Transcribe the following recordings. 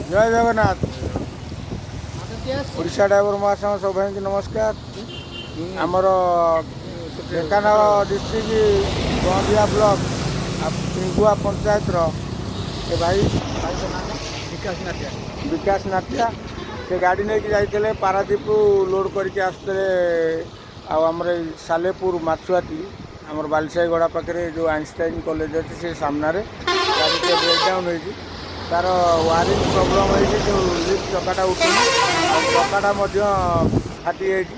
ଜୟ Jagannath. Odisha driver ମହାସଂଘ ସବୁ ଭାଇଙ୍କୁ ନମସ୍କାର। ଆମର ଢେଙ୍କାନାଳ ଡିଷ୍ଟ୍ରିକ୍ଟ ଗଁଦିଆ ବ୍ଲକ ଆଉ ପିଙ୍ଗୁଆ ପଞ୍ଚାୟତର ଏ ଭାଇ। ବିକାଶ ନାଟିଆ। ବିକାଶ ନାଟିଆ, ସେ ଗାଡ଼ି ନେଇକି ଯାଇଥିଲେ ପାରାଦ୍ୱୀପରୁ ଲୋଡ଼ କରିକି ଆସୁଥିଲେ। ଆଉ ଆମର ଏଇ ସାଲେପୁର ମାଛୁଆତି, ଆମର ବାଲିସାହି ଗଡ଼ା ପାଖରେ ଯେଉଁ ଆଇନଷ୍ଟାଇନ୍ କଲେଜ ଅଛି, ସେ ସାମ୍ନାରେ ଗାଡ଼ିଟେ ବ୍ରେକ୍ଡାଉନ୍ ହେଇଛି। ତାର ୱାରିଂ ପ୍ରୋବ୍ଲେମ୍ ହେଇଛି, ଯେଉଁ ଲିଫ୍ଟ ଚକାଟା ଉଠୁନି ଆଉ ଚକାଟା ମଧ୍ୟ ଫାଟି ଯାଇଛି।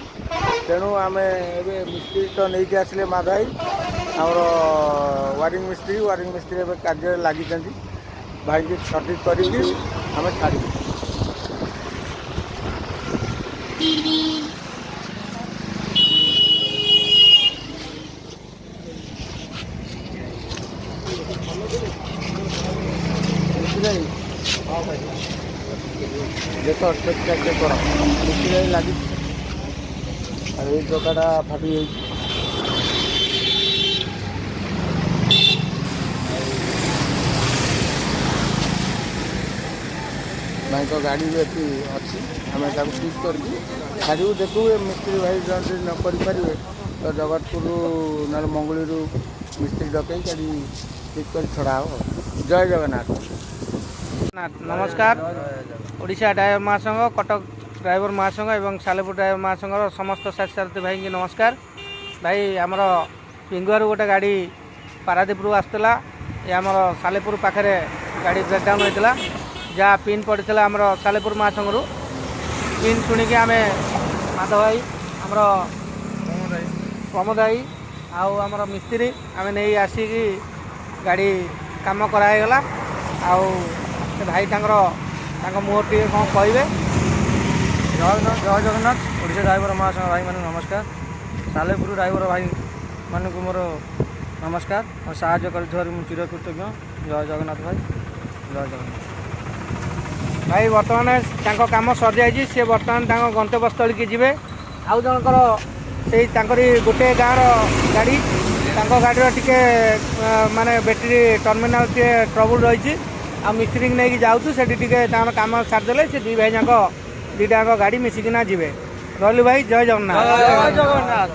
ତେଣୁ ଆମେ ଏବେ ମିସ୍ତ୍ରୀ ତ ନେଇକି ଆସିଲେ, ମାଧାଇ ଆମର ୱାରିଂ ମିସ୍ତ୍ରୀ। ୱାରିଂ ମିସ୍ତ୍ରୀ ଏବେ କାର୍ଯ୍ୟରେ ଲାଗିଛନ୍ତି। ଭାଇକି ସଠିକ୍ କରିକି ଆମେ ଛାଡ଼ିବୁ। ମିସ୍ତ୍ରୀ ଦେଖ, ଚେକ୍ ଚେକ୍ କର। ମିସ୍ତ୍ରୀ ଲାଗିଛି ଆଉ ଏଇ ଚକାଟା ଫାଟି ଯାଇଛି। ଭାଇଙ୍କ ଗାଡ଼ି ବି ଏଠି ଅଛି। ଆମେ ତାକୁ ଠିକ୍ କରିକି ଛାଡ଼ିବୁ। ଦେଖିବୁ, ଏ ମିସ୍ତ୍ରୀ ଭାଇ ଯଦି ନ କରିପାରିବେ ତ ଜଗତପୁରରୁ ନହେଲେ ମଙ୍ଗୁଳିରୁ ମିସ୍ତ୍ରୀ ଡକେଇ ଗାଡ଼ି ଠିକ୍ କରି ଛଡ଼ା ହେବ। ଜୟ ଜଗନ୍ନାଥ। ନମସ୍କାର। ଓଡ଼ିଶା ଡ୍ରାଇଭର ମହାସଂଘ, କଟକ ଡ୍ରାଇଭର ମହାସଂଘ ଏବଂ ସାଲେପୁର ଡ୍ରାଇଭର ମହାସଂଘର ସମସ୍ତ ସାଥୀ ସାରଥୀ ଭାଇଙ୍କୁ ନମସ୍କାର। ଭାଇ, ଆମର ପିଙ୍ଗୁଆରୁ ଗୋଟେ ଗାଡ଼ି ପାରାଦୀପରୁ ଆସୁଥିଲା। ଏ ଆମର ସାଲେପୁର ପାଖରେ ଗାଡ଼ି ବ୍ରେକ୍ଡାଉନ୍ ହୋଇଥିଲା। ଯାହା ପିନ୍ ପଡ଼ିଥିଲା ଆମର ସାଲେପୁର ମହାସଂଘରୁ, ପିନ୍ ଶୁଣିକି ଆମେ ମାଧବ ଭାଇ, ଆମର ପ୍ରମୋଦ ଭାଇ ଆଉ ଆମର ମିସ୍ତ୍ରୀ ଆମେ ନେଇ ଆସିକି ଗାଡ଼ି କାମ କରାହେଇଗଲା। ଆଉ ସେ ଭାଇ ତାଙ୍କର ତାଙ୍କ ମୁହଁ ଟିକେ କ'ଣ କହିବେ। ଜୟ ଜୟ ଜଗନ୍ନାଥ। ଓଡ଼ିଶା ଡ୍ରାଇଭର ମହାସଂଘ ଭାଇମାନଙ୍କୁ ନମସ୍କାର। ସାଲେପୁର ଡ୍ରାଇଭର ଭାଇମାନଙ୍କୁ ମୋର ନମସ୍କାର ଆଉ ସାହାଯ୍ୟ କରିଥିବାରୁ ମୁଁ ଚିରକୃତଜ୍ଞ। ଜୟ ଜଗନ୍ନାଥ ଭାଇ, ଜୟ ଜଗନ୍ନାଥ। ଭାଇ, ବର୍ତ୍ତମାନ ତାଙ୍କ କାମ ସରିଯାଇଛି। ସେ ବର୍ତ୍ତମାନ ତାଙ୍କ ଗନ୍ତବ୍ୟସ୍ଥଳୀକି ଯିବେ। ଆଉ ଜଣଙ୍କର ସେଇ ତାଙ୍କରି ଗୋଟେ ଗାଁର ଗାଡ଼ି, ତାଙ୍କ ଗାଡ଼ିର ଟିକେ ମାନେ ବ୍ୟାଟେରୀ ଟର୍ମିନାଲ୍ ଟିକେ ଟ୍ରବୁଲ୍ ରହିଛି। ଆଉ ମିସ୍ତ୍ରୀକି ନେଇକି ଯାଉଛୁ। ସେଠି ଟିକେ ତାଙ୍କର କାମ ସାରିଦେଲେ ସେ ଦୁଇ ଭାଇ ଯାକ ଦୁଇଟା ଯାକ ଗାଡ଼ି ମିଶିକିନା ଯିବେ। ରହିଲୁ ଭାଇ, ଜୟ ଜଗନ୍ନାଥ। ଜୟ ଜଗନ୍ନାଥ।